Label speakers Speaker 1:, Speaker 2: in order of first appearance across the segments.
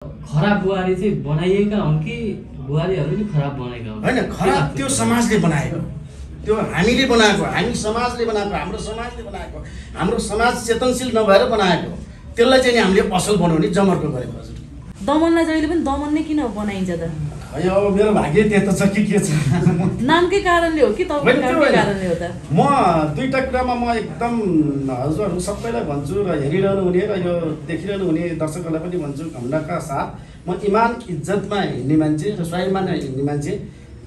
Speaker 1: खराब बुहारी चाहिँ बनाइएका हुन् कि बुहारीहरू नि खराब बनेका हुन्?
Speaker 2: होइन, खराब त्यो समाजले बनाएको, त्यो हामीले बनाएको, हामी समाजले बनाएको, हाम्रो समाजले बनाएको, हाम्रो समाज चेतनशील नभएर बनाएको, त्यसलाई चाहिँ हामीले असल बनाउने जमर्को गरेको हजुर।
Speaker 3: दमनलाई जहिले पनि दमन नै किन बनाइन्छ त?
Speaker 2: अब मेरो भाग्य त्यस्तो छ कि के छ,
Speaker 3: नामकै कारणले हो कि तपाईँको कामकै कारणले हो त?
Speaker 2: म दुईटा कुरामा म एकदम हजुरहरू सबैलाई भन्छु र हेरिरहनु हुने र यो देखिरहनु हुने दर्शकहरूलाई पनि भन्छु, घमण्डका साथ म इमान इज्जतमा हिँड्ने मान्छे र स्वाभिमानमा हिँड्ने मान्छे।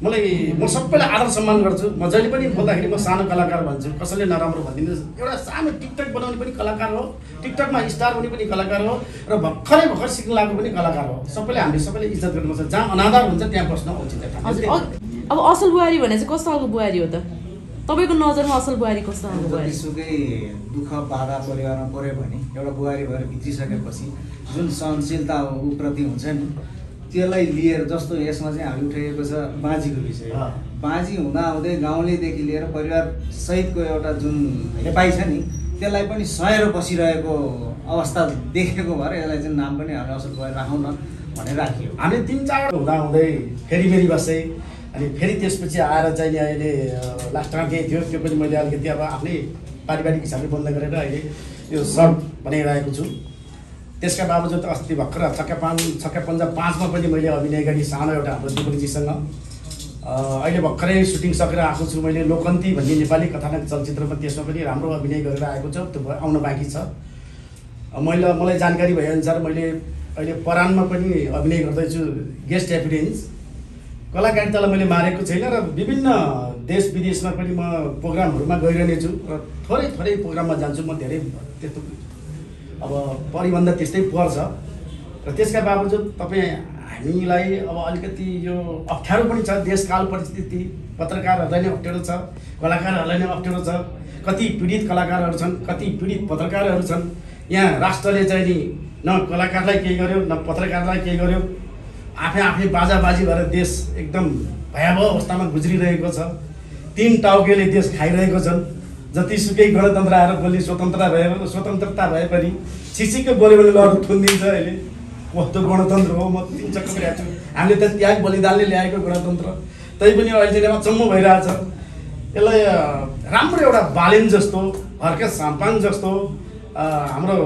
Speaker 2: म सबैलाई आदर सम्मान गर्छु। म जहिले पनि बोल्दाखेरि म सानो कलाकार भन्छु, कसैले नराम्रो भनिदिनुहोस्। एउटा सानो टिकटक बनाउने पनि कलाकार हो, टिकटकमा स्टार हुने पनि कलाकार हो र भर्खर सिक्न लागेको पनि कलाकार हो। हामीले सबैले इज्जत गर्नुपर्छ। जहाँ अनादर हुन्छ त्यहाँ बस्न उचित हो।
Speaker 3: अब असल बुहारी भने चाहिँ कस्तो खालको बुहारी हो त? तपाईँको नजरमा असल बुहारी कस्तो खालको बुहारी?
Speaker 4: जतिसुकै दुःख बाधा परिवारमा पर्यो भने एउटा बुहारी भएर भित्रिसकेपछि जुन सहनशीलता ऊप्रति हुन्छ नि, त्यसलाई लिएर जस्तो यसमा चाहिँ हामी उठाइएको छ बाँझीको विषय। बाँझी हुँदाहुँदै गाउँलेदेखि लिएर परिवार सहितको एउटा जुन हेपाइ छ नि, त्यसलाई पनि सहेर बसिरहेको अवस्था देखेको भएर यसलाई चाहिँ नाम पनि हामी असल बुहारी राखौँ न भनेर राखियो।
Speaker 2: हामीले 3-4 हुँदाहुँदै फेरि मेरी बसेँ, अनि फेरि त्यसपछि आएर चाहिँ अहिले लास्टमा केही थियो, त्यो पनि मैले अलिकति अब आफ्नै पारिवारिक हिसाबले बन्द गरेर अहिले यो सर्ट बनाइरहेको छु। त्यसका बावजुद अस्ति भर्खर छक्का पन्जा 5मा पनि मैले अभिनय गरेँ सानो एउटा हाम्रो दिपकजीसँग। अहिले भर्खरै सुटिङ सकेर आएको छु मैले। लोकन्ती भन्ने नेपाली कथानक चलचित्रमा, त्यसमा पनि राम्रो अभिनय गरेर आएको छ, त्यो आउन बाँकी छ। मलाई जानकारी भएअनुसार मैले अहिले परानमा पनि अभिनय गर्दैछु, गेस्ट एपिरेन्स। कलाकारितालाई मैले मारेको छैन र विभिन्न देश विदेशमा पनि म प्रोग्रामहरूमा गइरहने छु र थोरै प्रोग्राममा जान्छु। म धेरै त्यस्तो अब परिबन्ध त्यस्तै पर्छ र त्यसका बावजुद तपाईँ हामीलाई अब अलिकति यो अप्ठ्यारो पनि छ। देशकाल परिस्थिति पत्रकारहरूलाई नै अप्ठ्यारो छ, कलाकारहरूलाई नै अप्ठ्यारो छ। कति पीडित कलाकारहरू छन्, कति पीडित पत्रकारहरू छन्। यहाँ राष्ट्रले चाहिँ नि न कलाकारलाई केही गर्यो न पत्रकारलाई केही गर्यो। आफै बाजाबाजी भएर देश एकदम भयावह अवस्थामा गुज्रिरहेको छ। 3 टाउकेले देश खाइरहेको छन्। जतिसुकै गणतन्त्र आएर बोल्ने स्वतन्त्रता भए पनि छिसिक्कै बोल्यो भने लड्नु थुनिदिन्छ। अहिले कस्तो गणतन्त्र हो, म चक्कर ल्याएको छु। हामीले त त्याग बलिदानले ल्याएको गणतन्त्र, तैपनि अहिले चाहिँ अचम्म भइरहेछ। यसलाई राम्रो एउटा बालेन जस्तो, हर्के साम्पाङ जस्तो, हाम्रो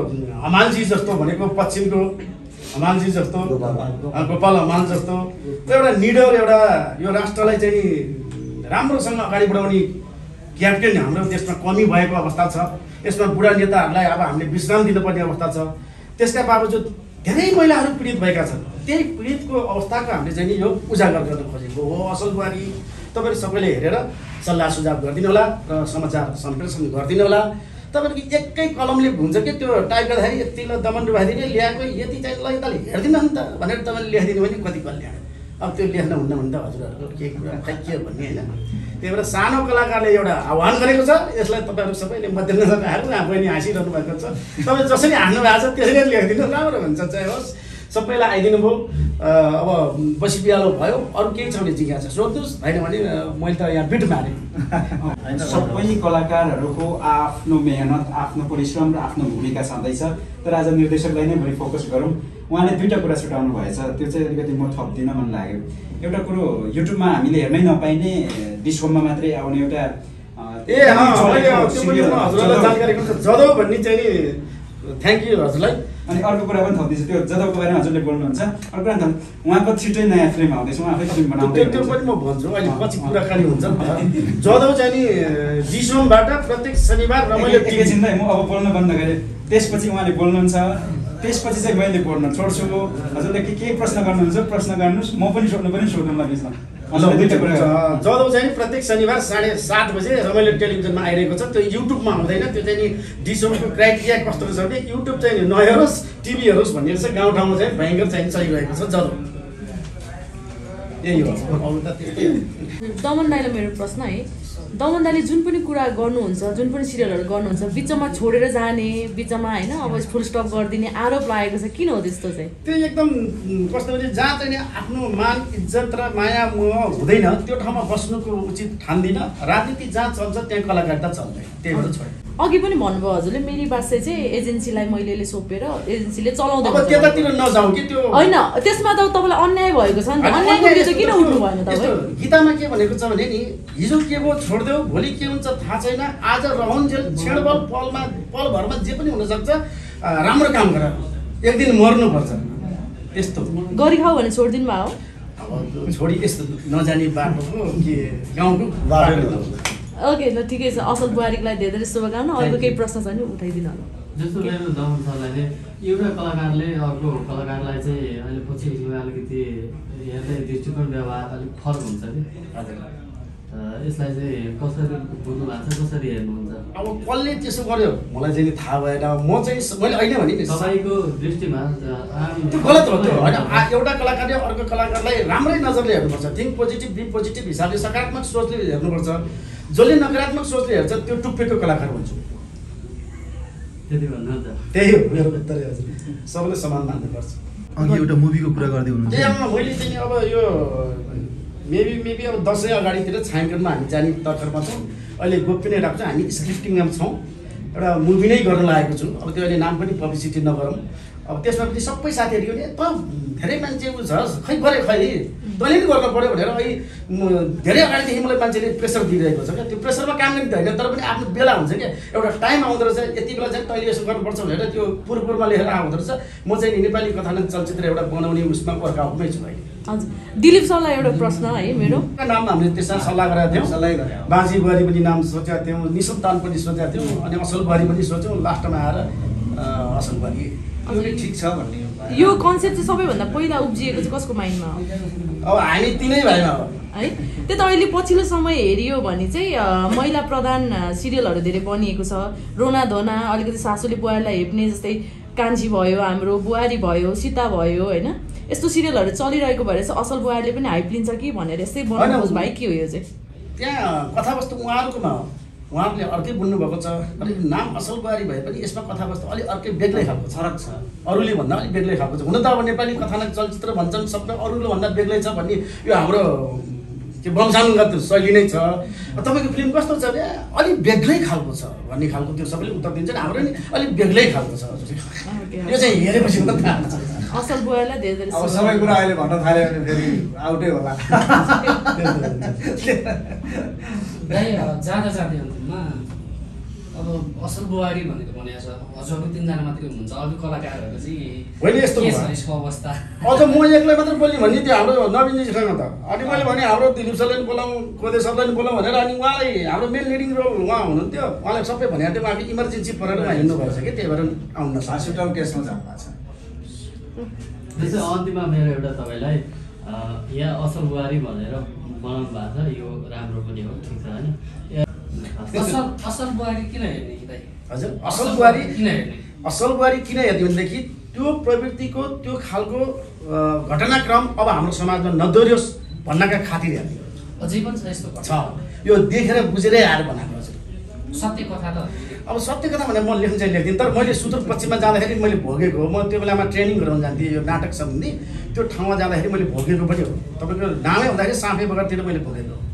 Speaker 2: हमालजी जस्तो भनेको पश्चिमको हमालजी जस्तो, गोपाल हमाल जस्तो एउटा निडर, एउटा यो राष्ट्रलाई चाहिँ राम्रोसँग अगाडि बढाउने क्याप्टेन हाम्रो देशमा कमी भएको अवस्था छ। यसमा बुढा नेताहरूलाई अब हामीले विश्राम दिनुपर्ने अवस्था छ। त्यसका बावजुद धेरै महिलाहरू पीडित भएका छन्। त्यही पीडितको अवस्थाको हामीले चाहिँ नि यो उजागर गर्न खोजेको हो असल बुहारी। तपाईँहरू सबैले हेरेर सल्लाह सुझाव गरिदिनु होला र समाचार सम्प्रेषण गरिदिनु होला। तपाईँहरूको एकै कलमले हुन्छ कि त्यो टाइप गर्दाखेरि यति ल दमन डुबाइदिने ल्याएको यति चाहिँ ल यताले हेरिदिनु नि त भनेर तपाईँले लेखिदिनु भने कति कल्याण। अब त्यो लेख्न हुन्न भने त हजुरहरूको के कुरा खै के भन्ने होइन। त्यही भएर सानो कलाकारले एउटा आह्वान गरेको छ। यसलाई तपाईँहरू सबैले मध्यनजर राखेर आफै पनि हाँसिरहनु भएको छ। तपाईँ जसरी हाँस्नु भएको छ त्यसरी लेखिदिनु, राम्रो हुन्छ। चाहे होस्, सबैलाई आइदिनु भयो। अब बसी बिहालो भयो। अरू केही छ भने जिज्ञासा सोध्नुहोस्, होइन भने मैले त यहाँ बिट मारेँ।
Speaker 5: सबै कलाकारहरूको आफ्नो मेहनत, आफ्नो परिश्रम र आफ्नो भूमिका छँदैछ। तर आज निर्देशकलाई नै मैले फोकस गरौँ। उहाँले 2टा कुरा छुटाउनु भएछ, त्यो चाहिँ अलिकति म थप्दिनँ मन लाग्यो। एउटा कुरो युट्युबमा हामीले हेर्नै नपाइने, डिस्कममा मात्रै आउने एउटा
Speaker 2: हजुरलाई जानकारी जदौ भन्ने चाहिँ नि थ्याङ्क यू हजुरलाई।
Speaker 5: अनि अर्को कुरा पनि थप्दैछु, त्यो जदौको बारेमा हजुरले बोल्नुहुन्छ। अर्को कुरा थप, उहाँको छिट्टै नयाँ फिल्म आउँदैछ, उहाँ आफै फिल्म बनाउँदै
Speaker 2: त्यो पनि म भन्छु। अहिले पछि कुराकानी हुन्छ नि त। जदौ चाहिँ नि जिसोमबाट प्रत्येक शनिबार रमाइलो
Speaker 5: एकैछिन म अब बोल्न बन्द गरेँ, त्यसपछि उहाँले बोल्नुहुन्छ, त्यसपछि चाहिँ मैले बोल्न छोड्छु। हजुरले के प्रश्न गर्नुहुन्छ प्रश्न गर्नुहोस्, म पनि सोध्नु बिचमा।
Speaker 2: जदौ चाहिँ प्रत्येक शनिबार 7:30 बजे रमाइलो टेलिभिजनमा आइरहेको छ। त्यो युट्युबमा आउँदैन। त्यो चाहिँ नि डिसोको क्राइटेरिया कस्तो छ भने युट्युब चाहिँ नहेरोस्, टिभी हेरोस् भन्ने चाहिँ गाउँठाउँमा चाहिँ भयङ्कर चाहिँ चलिरहेको छ जदौ। यही हो।
Speaker 3: दमन दाइलाई मेरो प्रश्न है, दमन दाइले जुन पनि कुरा गर्नुहुन्छ, जुन पनि सिरियलहरू गर्नुहुन्छ, बिचमा छोडेर जाने, बिचमा होइन अब फुल स्टप गरिदिने आरोप लागेको छ। किन हो त्यस्तो चाहिँ?
Speaker 2: त्यो एकदम कस्तो भने जहाँ चाहिँ आफ्नो मान इज्जत र माया मोह हुँदैन त्यो ठाउँमा बस्नुको उचित ठान्दिनँ। राजनीति जहाँ चल्छ त्यहाँ कलाकारिता चल्दैन, त्यही भएर छोडेँ।
Speaker 3: अघि पनि भन्नुभयो हजुरले मेरी बासे चाहिँ एजेन्सीलाई मैले सोपेर एजेन्सीले चलाउँदै
Speaker 2: अब त्यतातिर नजाउँ कि त्यो
Speaker 3: होइन त्यसमा त तपाईँलाई अन्याय भएको छ नि त अन्यायको विरुद्ध किन उठ्नु भएन तपाईँ
Speaker 2: गीतामा के भनेको छ भने नि हिजो के भयो छोडिदेऊ भोलि के हुन्छ थाहा छैन आज रहन्जेल छेडबल पलभरमा जे पनि हुनसक्छ राम्रो काम गर एक दिन मर्नुपर्छ त्यस्तो
Speaker 3: गरी खाऊ भने छोडिदिनु भयो
Speaker 2: अब छोडी यस्तो नजाने बाटोको के गाउँको बाटो
Speaker 3: ओके ल ठिकै छ असल बुहारीको लागि धेरै धेरै शुभकामना अरूको केही प्रश्न छ भने उठाइदिनु होला
Speaker 1: जस्तो मेरो दमन सरलाई चाहिँ एउटा कलाकारले अर्को कलाकारलाई चाहिँ अहिले पछि अलिकति हेर्ने दृष्टिकोण व्यवहार अलिक फरक हुन्छ कि यसलाई चाहिँ कसरी बुझ्नु भएको छ कसरी हेर्नुहुन्छ
Speaker 2: अब कसले त्यसो गर्यो मलाई चाहिँ थाहा भएन म चाहिँ मैले अहिले भने नि
Speaker 1: तपाईँको दृष्टिमा
Speaker 2: त्यो गलत हो त्यो होइन एउटा कलाकारले अर्को कलाकारलाई राम्रै नजरले हेर्नुपर्छ थिङ्क पोजिटिभ बी पोजिटिभ हिसाबले सकारात्मक सोचले हेर्नुपर्छ जसले नकारात्मक सोचले हेर्छ त्यो टुप्पेको कलाकार भन्छु
Speaker 1: त्यति भन्नुहुन्छ
Speaker 2: त्यही हो मेरो उत्तर हजुर सबैले समान मान्नुपर्छ
Speaker 6: अघि एउटा मुभीको कुरा गर्दै हुनुहुन्छ
Speaker 2: मैले चाहिँ अब यो मेबी अब दसैँ अगाडितिर छायाङ्कनमा हामी जाने तर्खरमा छौँ अहिले गोप्य नै राख्छौँ हामी स्क्रिप्टिङमा छौँ एउटा मुभी नै गर्न लागेको छु अब त्यो अहिले नाम पनि पब्लिसिटी नगरौँ अब त्यसमा पनि सबै साथीहरू नि त धेरै मान्छे उ छ खै गरे खै तैँले पनि गर्नु पऱ्यो भनेर अहिले धेरै अगाडिदेखि मलाई मान्छेले प्रेसर दिइरहेको छ क्या त्यो प्रेसरमा काम गर्ने त होइन तर पनि आफ्नो बेला हुन्छ क्या एउटा टाइम आउँदो रहेछ यति बेला चाहिँ तैँले यसो गर्नुपर्छ भनेर त्यो पूर्वमा लेखेर आउँदो रहेछ म चाहिँ नेपाली कथानक चलचित्र एउटा बनाउने उसमा वर्कआउटमै छु अहिले
Speaker 3: हजुर दिलीप सरलाई एउटा प्रश्न है मेरो
Speaker 2: नाम हामीले त्यसमा सल्लाह गरेका थियौँ
Speaker 4: सल्लाह गरे
Speaker 2: बाँझी बुहारी पनि नाम सोचेका थियौँ निसन्तान पनि सोचेका थियौँ अनि असल बुहारी पनि सोच्यौँ लास्टमा आएर असल बुहारी
Speaker 4: यो पनि ठिक छ भन्ने
Speaker 3: यो कन्सेप्ट चाहिँ सबैभन्दा पहिला उब्जिएको चाहिँ कसको माइन्डमा हो
Speaker 2: अब हामी तिनै भाइमा हो
Speaker 3: है त्यो त अहिले पछिल्लो समय हेरियो भने चाहिँ महिला प्रधान सिरियलहरू धेरै बनिएको छ रोना धोना अलिकति सासूले बुहारीलाई हेप्ने जस्तै कान्छी भयो हाम्रो बुहारी भयो सीता भयो होइन यस्तो सिरियलहरू चलिरहेको भएर चाहिँ असल बुहारीले पनि हाइप लिन्छ कि भनेर यस्तै बनाउनुहोस् भाइ के हो यो चाहिँ
Speaker 2: त्यहाँ कथावस्तु उहाँहरूकोमा हो उहाँहरूले अर्कै बुझ्नुभएको छ अलिक नाम असल बुहारी भए पनि यसमा कथावस्तु अलिक अर्कै बेग्लै खालको फरक छ अरूले भन्दा अलिक बेग्लै खालको छ हुन त अब नेपाली कथानक चलचित्र भन्छन् सबै अरूले भन्दा बेग्लै छ भन्ने यो हाम्रो त्यो वंशानुगत शैली नै छ तपाईँको फिल्म कस्तो छ भने अलिक बेग्लै खालको छ भन्ने खालको त्यो सबैले उत्तर दिन्छन् हाम्रो नि अलिक बेग्लै खालको छ यो चाहिँ हेरेपछि मात्रै थाहा हुन्छ
Speaker 3: असल बुहारीलाई धेरै धेरै
Speaker 4: अब सबै कुरा अहिले भन्न थाल्यो भने फेरि आउटै होला
Speaker 7: भाइ जाँदा जाँदै अन्तिममा अब असल बुहारी भनेको भनेको छ हजुरको 3 जना मात्रै हुनुहुन्छ अरू कलाकारहरू चाहिँ
Speaker 2: होइन यस्तो
Speaker 7: के छ यसको अवस्था
Speaker 2: अझ म एक्लै मात्रै बोल्ने भन्ने त्यो हाम्रो नवीनजीसँग त अनि मैले भने हाम्रो दिलीप सरलाई पनि बोलाउँ खोदे सरलाई पनि बोलाउँ भनेर अनि उहाँलाई हाम्रो मेन लिडिङ रोल उहाँ हुनुहुन्थ्यो उहाँलाई सबै भनेर थियो उहाँको इमर्जेन्सी परेर उहाँ हिँड्नु भएछ कि त्यही भएर आउन
Speaker 4: हस्पिटल केसमा जानु भएको छ
Speaker 1: त्यसै अन्तिममा मेरो एउटा तपाईँलाई यहाँ असल बुहारी भनेर बनाउनु भएको छ यो राम्रो पनि हो ठिक छ होइन
Speaker 7: असल बुहारी किन हेर्ने भाइ
Speaker 2: हजुर असल बुहारी
Speaker 7: किन हेर्ने
Speaker 2: असल बुहारी किन हेर्ने भनेदेखि त्यो प्रवृत्तिको त्यो खालको घटनाक्रम अब हाम्रो समाजमा नदोहोरियोस् भन्नका खातिर हेर्ने
Speaker 7: अझै पनि छ यस्तो
Speaker 2: छ यो देखेर बुझेरै आएर बनाएको हजुर
Speaker 7: सत्य कथा त
Speaker 2: अब सत्य कथा भने म लेख्न चाहिँ लेख्दिनँ तर मैले सुदूरपश्चिममा जाँदाखेरि मैले भोगेको हो म त्यो बेलामा ट्रेनिङ गराउन जान्थेँ यो नाटक सम्बन्धी त्यो ठाउँमा जाँदाखेरि मैले भोगेको पनि हो तपाईँको नामै हुँदाखेरि साँपे बगरतिर मैले भोगेको